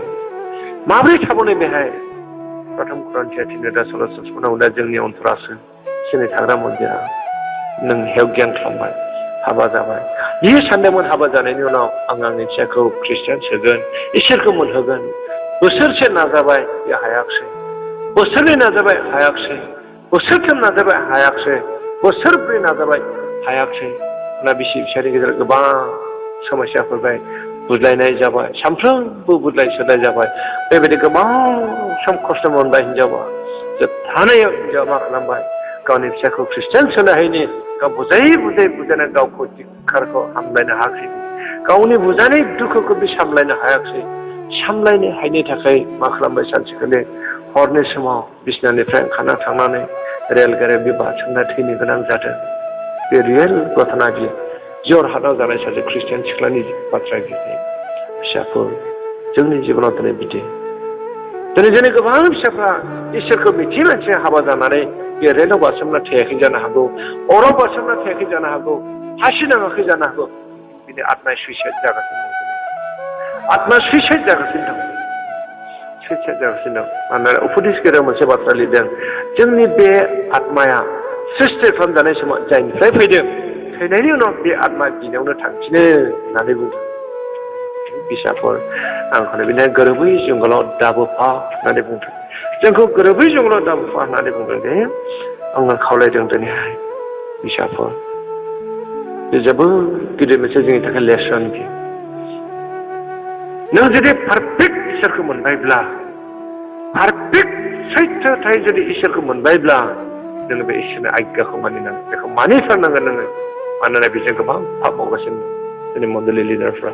Speaker 1: माबोरै थाबावनाय बेहाय प्रथम कुरान्थिया 3:16 जोंनि अन्तरासो इसोरनि थाग्रा मन्दिरा नों हेव गियान खालामबाय हाबा जाबाय बियो सानदोंमोन हाबा जानायनि उनाव आं आंनि फिसाखौ ख्रिस्टियान सोगोन इसोरखौ मोनहोगोन बोसोरसे नाजाबाय बे हायाखसै बोसोरनै नाजाबाय हायाखसै बोसोरथाम नाजाबाय हायाखसै बोसोरब्रै नाजाबाय हायाखसै ना बिसि फिसायनि गेजेराव गोबां समस्या फैबाय बुदलायनाय जाबाय सानफ्रोमबो बुदलाय सोलाय जाबाय बेबायदि गोबां सम खस्थ' मोनबाय हिनजावा जोबथानायाव हिनजावा मा खालामबाय गावनि फिसाखौ ख्रिस्टियान सोलायहैनि गाव बुजायै बुजायनानै गावखौ धिक्कारखौ हामलायनो हायाखै गावनि बुजानाय दुखुखौ बे सामलायनो हायाखै सामलायनो हायैनि थाखाय मा खालामबाय सानसेखालि हरनि समाव बिसनानिफ्राय ओंखारना थांनानै रेलगारियाव बे बारसोमना थैनो गोनां जादों बे रियेल घटना बियो जरहाटआव जानाय सासे ख्रिस्टियान सिख्लानि बाथ्रा बियो फिसाफोर जोंनि जिबनाव दिनै बिदि दिनै जोंनि गोबां फिसाफ्रा इसोरखौ मिथियै मानसिया हाबा जानानै बे रेलाव बारसोमना थैयाखै जानो हागौ अराव बारसोमना थैयाखै जानो हागौ फासि नाङाखै जानो हागौ बिनि आत्माया सुइसाइड जागासिनो दं आत्मा सुइसाइड जागासिनो दं सुइसाइड जागासिनो दं मानोना उपदेशगिरियाव मोनसे बाथ्रा लिरदों जोंनि बे आत्माया सृष्टि खालामजानाय समाव जायनिफ्राय फैदों थैनायनि उनाव बे आत्मा बिनावनो थांफिनो होननानै बुंदों बिसाफोर आंखौनो बिनो गोरोबै जंगलाव दाबोफा होननानै बुंदों जोंखौ गोरोबै जंगलाव दाबोफा होननानै बुंदों दे आङो खावलायदों दिनैहाय बिसाफोर बे जोबोद गिदिर मोनसे जोंनि थाखाय लेसन बियो नों जुदि पारफेक्ट इसोरखौ मोनबायब्ला पारफेक्ट सैथोथाय जुदि इसोरखौ मोनबायब्ला नोङो बे इसोरनि आज्ञाखौ मानिनांगोन बेखौ मानिथारनांगोन नोङो मानोना बेजों गोबां पाप मावगासिनो जोंनि मण्डलि लिडारफ्रा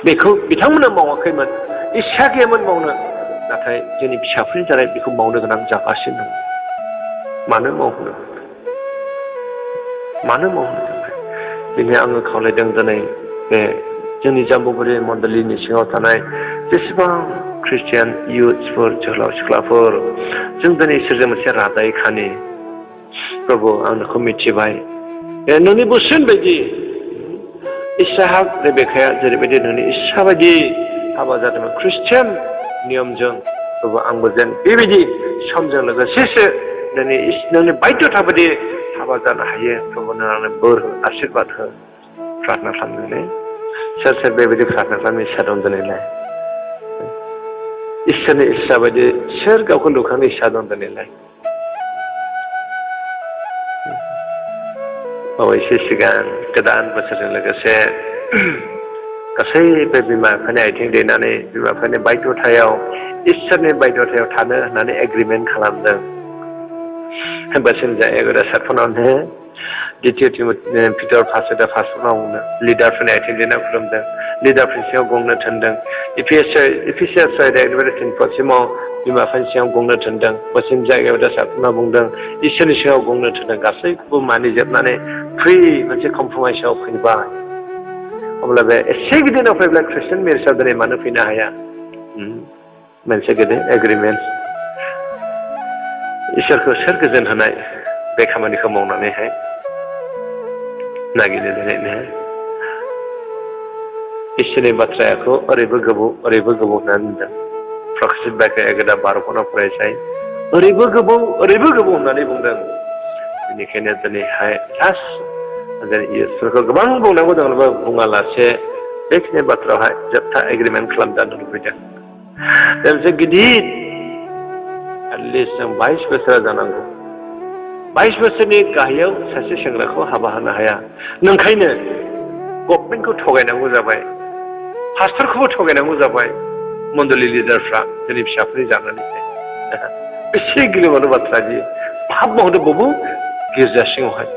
Speaker 1: बेखौ बिथांमोना मावाखैमोन इच्छा गैयामोन मावनो नाथाय जोंनि फिसाफोरनि जानाय बेखौ मावनो गोनां जागासिनो दं मानो मावनो थाखाय दिनै आङो खावलायदों दिनै बे जोंनि जाम्बुगुरि मण्डलिनि सिङाव थानाय जेसेबां ख्रिस्टियान इयुथ्सफोर जोहोलाव सिख्लाफोर जों दिनै इसोरजों मोनसे रादाय खानि प्रभु आं नोंखौ मिथिबाय नोंनि बोसोन बायदि इसाहाक रेबेकाया जेरैबायदि नोंनि इस्सा बायदि हाबा जादोंमोन ख्रिस्टियान नियमजों प्रभु आंबो जेन बेबायदि समजों लोगोसेसो नोंनि बायध'था बायदि हाबा जानो हायो प्रभु नों आंनो बोर हो आशीर्बाद हो प्रार्थना खालामनानै सोर बेबायदि प्रार्थना खालामनो इस्सा दं दिनैलाय इसोरनि इस्सा बायदि सोर गावखौ लुखांनो इस्सा दं दिनैलाय बावैसो सिगां गोदान बोसोरजों लोगोसे गासैबो बिमा बिफानि आथिं दैनानै बिमा बिफानि बायध'थायाव इसोरनि बायध'थायाव थानो होननानै एग्रिमेन्ट खालामदों बोसोन जायो सारफनावनो द्वितीय पिटर फार्स्टआ फार्स्टआव बुंदों लिडारफोरनि आथिं लिरना खुलुमदों लिडारफोरनि सायाव गंनो थोनदों इफिसियास एकेबारे 10% बिमा बिफानि सायाव गंनो थोनदों पश्चिम जायगायाव दा साफुना बुंदों इसोरनि सायाव गंनो थोनदों गासैखौबो मानिजोबनानै फ्रि मोनसे कमप्रमाइसआव फैबाय अब्ला बे एसे गिदिराव फैब्ला ख्रिस्टियान मेरिजआव दिनै मानो फैनो हाया मोनसे गिदिर एग्रिमेन्ट इसोरखौ सोर गोजोन होनाय बे खामानिखौ मावनानैहाय नागिरनो इसोरनि बाथ्राखौ ओरैबो गोबाव होननानै बुंदों प्रकाशित बाक्य 11:12 फरायसाय ओरैबो गोबाव होननानै बुंदों बेनिखायनो दिनैहाय इसोरखौ गोबां बुंनांगौ दंब्लाबो बुङालासे बेखिनि बाथ्रायावहाय जोबथा एग्रिमेन्ट खालामजानो लुबैदों दा मोनसे गिदिर एटलिस्ट जों 22 बोसोर जानांगौ 22 बोसोरनि गाहायाव सासे सेंग्राखौ हाबा होनो हाया नोंखायनो गभर्नमेन्टखौ थगायनांगौ जाबाय पास्टरखौबो थगायनांगौ जाबाय मण्डली लिडारफ्रा जोंनि फिसाफोरनि जानानैहाय बेसे गिलुबालु बाथ्रा बियो पाप मावदों बबो गिर्जा सिङावहाय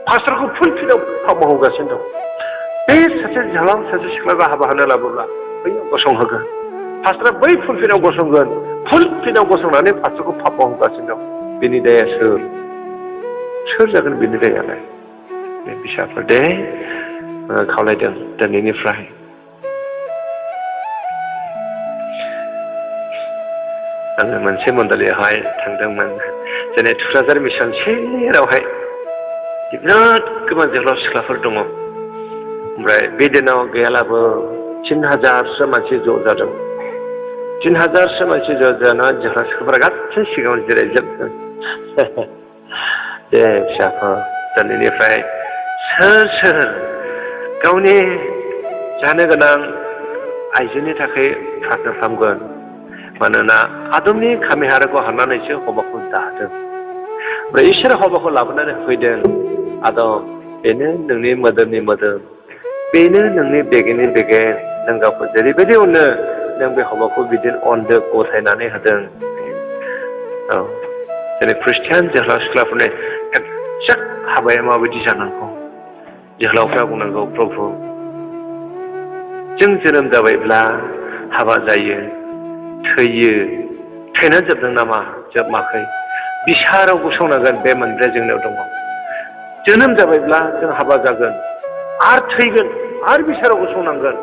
Speaker 1: पास्टरखौ फुलफिलाव पाप मावगासिनो दं बे सासे जालां सासे सिख्लाखौ हाबा होनो लाबोब्ला बैयाव गसंहोगोन पास्टरा बै फुलफिलाव गसंगोन फुलफिलाव गसंनानै पास्टरखौ पाप मावगासिनो दं बेनि दाया सोर जागोन बेनि दायालाय बे फिसाफोर दे खावलायदों दिनैनिफ्राय आङो मोनसे मण्डलीयावहाय थांदोंमोन जेरै थुक्राझार मिसन सेरावहाय बिराद गोबां जोहोलाव सिख्लाफोर दङ ओमफ्राय बे दिनाव गैयालाबो 3000सो मानसि ज' जादों 3000सो मानसि ज' जाना जोहोलाव सिख्लाफोरा गासै सिगाङाव जिरायजोबदों दे फिसाफोर दिनैनिफ्राय सोर गावनि जानो गोनां आइजोनि थाखाय प्रार्थना खालामगोन मानोना आदमनि खामि हाराखौ हारनानैसो हौवाखौ दादों ओमफ्राय इसोर हौवाखौ लाबोनानै होफैदों आदम बेनो नोंनि मोदोमनि मोदोम बेनो नोंनि बेगेंनि बेगें नों गावखौ जेरैबायदि अनो नों बे हौवाखौ बिदिनो अनदो गथायनानै होदों औ जेरै ख्रिस्टियान जोहोलाव सिख्लाफोरनि एक्जेक्ट हाबाया माबायदि जानांगौ जोहोलावफ्रा बुंनांगौ प्रभु जों जोनोम जाबायब्ला हाबा जायो थैयो थैना जोबदों नामा जोबाखै बिसाराव गसंनांगोन बे मोनब्रै जोंनाव दङ जोनोम जाबायब्ला जों हाबा जागोन आरो थैगोन आरो बिसाराव गसंनांगोन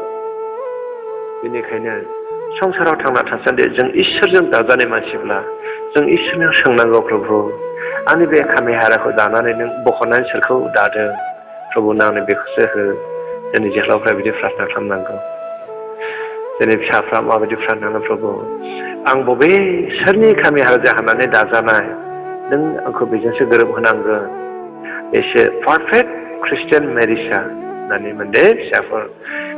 Speaker 1: बेनिखायनो संसाराव थांना थासान्दि जों इसोरजों दाजानाय मानसिब्ला जों इसोरनाव सोंनांगौ प्रभु आंनि बे खामि हाराखौ दानानै नों बख'नानै सोरखौ दादों प्रभु आंनो बेखौसो हो जोंनि जोहोलावफ्रा बिदि प्रार्थना खालामनांगौ जोंनि फिसाफ्रा माबायदि प्रार्थना प्रभु आं बबे सोरनि खामि हारा हानानै दाजानाय नों आंखौ बेजोंसो गोरोबहोनांगोन एसे पारफेक्ट ख्रिस्टियान मेरिजआ होननानै मोनदे फिसाफोर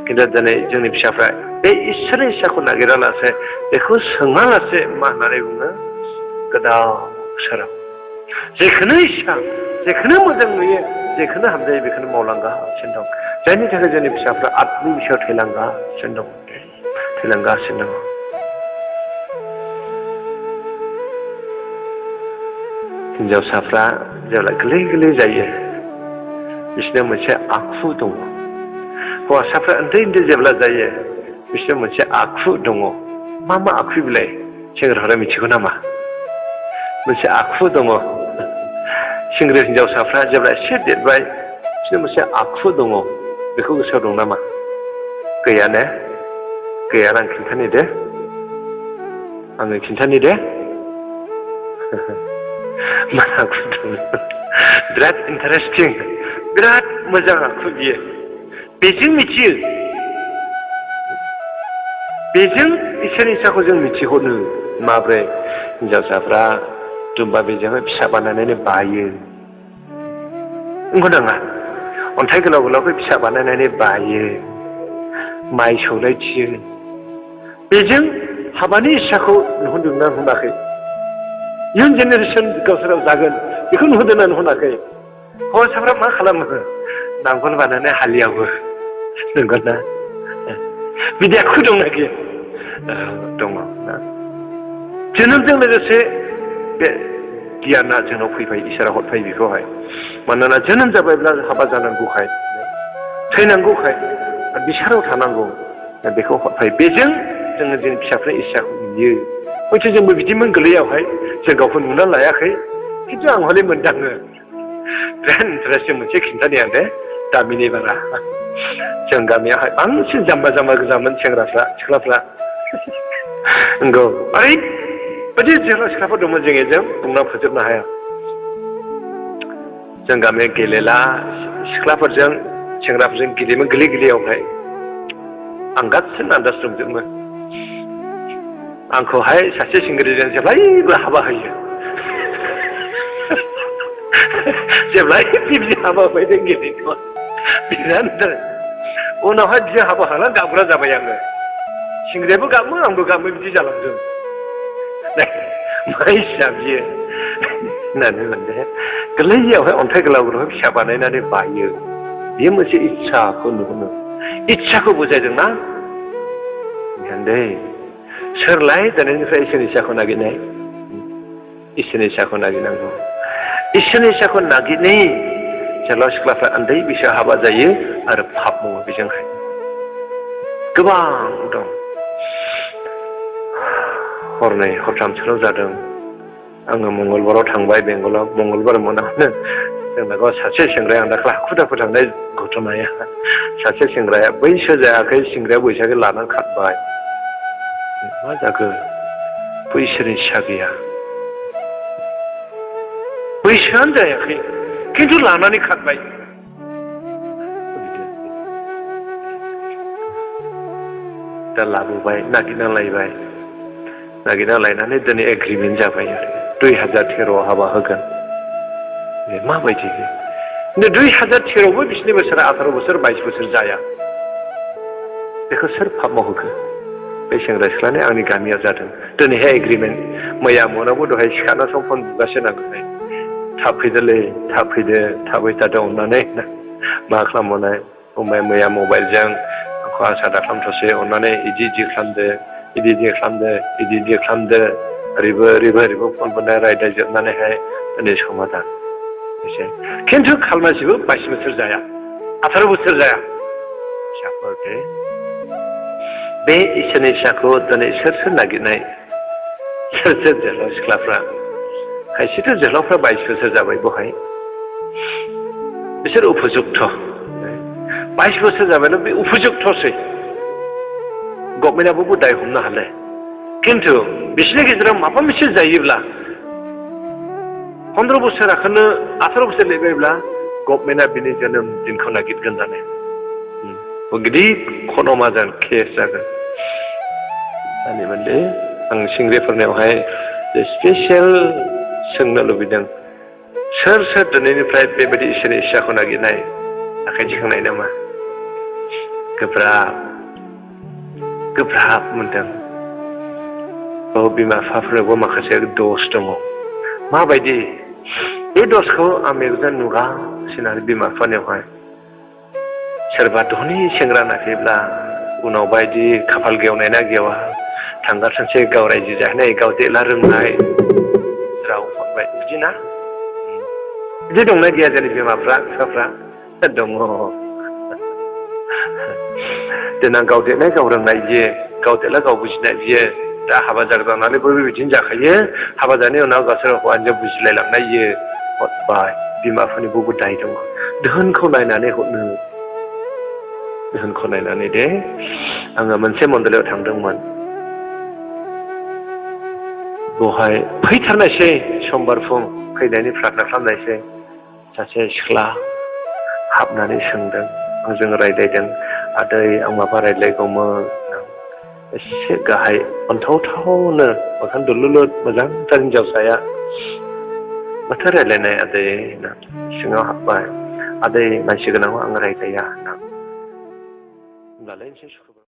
Speaker 1: खिन्थु दिनै जोंनि फिसाफ्रा बे इसोरनि इस्साखौ नागिरालासे बेखौ सोङालासे मा होननानै बुङो गोदाव सोराव जेखौनो इस्सा जेखौनो मोजां नुयो जेखौनो हामजायो बेखौनो मावलांगासिनो दं जायनि थाखाय जोंनि फिसाफ्रा आत्मनि बिसयाव थैलांगासिनो दं थैलांगासिनो दं हिन्जावसाफ्रा जेब्ला गोरलै जायो बिसोरनो मोनसे आखु दङ हौवासाफ्रा उन्दै जेब्ला जायो बिसोरनो मोनसे आखु दङ मा आखु बिलाय सेंग्राफ्रा मिथिगौ नामा मोनसे आखु दङ सेंग्रा हिन्जावसाफ्रा जेब्ला एसे देरबाय बिसोरनो मोनसे आखु दङ बेखौ गोसोआव दं नामा गैया ने गैया आं खिन्थानि दे आङो खिन्थानि दे मा आखु दङ बिराद इन्टारेस्टिं बिराद मोजां आखु बियो बेजों मिथियो बेजों इसोरनि इस्साखौ जों मिथिहरनो माब्रै हिन्जावसाफ्रा दुम्बा बेजोंहाय फिसा बानायनानै बायो नंगौ नाङा अन्थाइ गोलाव फिसा बानायनानै बायो माइ सौलायथियो बेजों हाबानि इस्साखौ नुहुरदोंना नुहुराखै इयुन जेनेरेसन गावसोराव जागोन बेखौ नुहुरदोंना नुहुराखै हौवासाफ्रा मा खालामो नांगोल बानायनानै हालेवो नंगौ ना बिदि आखु दंना गैया दङ ना जोनोमजों लोगोसे बे गियाना जोंनाव फैबाय इसोरा हरफायो बेखौहाय मानोना जोनोम जाबायब्ला हाबा जानांगौखाय थैनांगौखाय बिसाराव थानांगौ बेखौ हरफायो बेजों जोङो जोंनि फिसाफ्रा इस्साखौ नुयो हयथ' जोंबो बिदिमोन गोरलैयावहाय जों गावखौ नुना लायाखै खिन्थु आं हले मोनदाङो बिराद इन्टारेस्टिं मोनसे खिन्थानि आं दे गामिनि बारा जों गामियावहाय बांसिन जाम्बा जाम्बा गोजामोन सेंग्राफ्रा सिख्लाफ्रा नंगौ ओरैबायदि जोहोलाव सिख्लाफोर दंमोन जों बुंना फोजोबनो हाया जों गामिया गेलेला सिख्लाफोरजों सेंग्राफोरजों गेलेयोमोन गोरलै गोरलैयावहाय आं गासिबो आन्दाज दंजोबोमोन आंखौहाय सासे सेंग्राजों जेब्लायबो हाबा होयो जेब्लायबो बिदि हाबा होबाय गेलेनायाव बिराद उनावहाय बिदि हाबा होना गाबग्रा जाबाय आङो सेंग्रायाबो गाबो आंबो गाबो बिदि जालांदों मा इस्सा बियो होननानै मोनदों गोरलैयावहाय अन्थाइ गोलाव गोलाव फिसा बानायनानै बायो बेयो मोनसे इस्साखौ नुहुरो इस्साखौ बुजायदोंना दै सोरलाय दिनैनिफ्राय इसोरनि इस्साखौ नागिरनाय इसोरनि इस्साखौ नागिरनांगौ इसोरनि इस्साखौ नागिरनाय जोहोलाव सिख्लाफ्रा उन्दै बैसोआव हाबा जायो आरो पाप मावो बेजोंहाय गोबां दं हरनै हरथामसोल' जादों आङो मंगलबाराव थांबाय बेंगलाव मंगलबार मोनावनो जोंना गाव सासे सेंग्राया आं दाखालि हाखु दाखु थांनाय घटनाया सासे सेंग्राया बैसो जायाखै सेंग्राया बैसाखौ लानानै खारबाय मा जाखो बैसोनि इस्सा गैया बैसोआनो जायाखै खिन्थु लानानै खारबाय दा लाबोबाय नागिरना लायनानै दिनै एग्रिमेन्ट जाबाय आरो 2013 हाबा होगोन बे माबायदि 2013 बो बिसिनि बोसोरा 18 बोसोर 22 बोसोर जाया बेखौ सोर पाप मावहोखो बे सेंग्रा सिख्लानि आंनि गामियाव जादों दिनैहाय एग्रिमेन्ट मैया मोनावबो दहाय सिखारना सम फन बुगासिनो नांगौहाय थाब फैदोलै थाब फैदो थाबै थादो अननानै मा खालामबावनाय फंबाय मैया मबाइलजों आंखौ आसा दाखालामथ'सै अननानै इदि खालामदो इदि खालामदो ओरैबो फन बोनाय रायज्लायजोबनानैहाय दिनै समाधान एसे खिन्थु खालमासिबो 22 बोसोर जाया 18 बोसोर जाया फिसाफोर दे बे इसोरनि इस्साखौ दिनै सोर नागिरनाय सोर जोहोलाव सिख्लाफ्रा खायसेथ' जोहोलावफ्रा 22 बोसोर जाबाय बहाय बिसोर उपजुक्त 22 बोसोर जाबायनो बे उपजुक्तसै गभर्नमेन्टआबो दाय हमनो हाले खिन्थु बिसोरनि गेजेराव माबा मोनसे जायोब्ला 15 बोसोराखौनो 18 बोसोर लेबायब्ला गभर्नमेन्टआ बिनि जोनोम दिनखौ नागिरगोन जाने गिदिर खनमा जागोन केस जागोन दानि मोनदे आं सेंग्राफोरनियावहाय स्पेसियेल सोंनो लुबैदों सोर दिनैनिफ्राय बेबायदि इसोरनि इस्साखौ नागिरनाय आखाइ थिखांनाय नामा गोब्राब मोनदों बिमा बिफाफोराबो माखासे दस दङ माबायदि बे दसखौ आं मेगनजों नुगासिनो आरो बिमा बिफानियावहाय सोरबा धनि सेंग्रा नागिरब्ला उनाव बायदि खाफाल गेवनाय ना गेवा थांगारथोंसै गाव रायजो जाहैनाय गाव देला रोंनाय राव हरबाय बिदि ना बिदि दंना गैया जोंनि बिमाफ्रा बिफाफ्रा दङ देनां गाव देरनाय गाव रोंनाय बियो गाव देरला गाव बुजिनाय बियो दा हाबा जाग्रानानै बयबो बिदिनो जाखायो हाबा जानायनि उनाव गावसोर हौवाजों बुजिलायलांनाय बियो हरबाय बिमाफोरनि बयबो दाय दङ धोनखौ नायनानै हरनो धोनखौ नायनानै दे आङो मोनसे मन्दिराव थांदोंमोन बेवहाय फैथारनायसै समबार फुं फैनायनि प्रार्थना खालामनायसै सासे सिख्ला हाबनानै सोंदों आंजों रायज्लायदों आदै आं माबा रायज्लायगौमोन एसे गाहाय अनथावथावनो मोखां दुलुलुद मोजांथार हिनजावसाया माथो रायज्लायनाय आदै सिङाव हाबबाय आदै मानसि गोनांआव आं रायज्लाया होननानै होनब्लालाय एसे सुखुबाय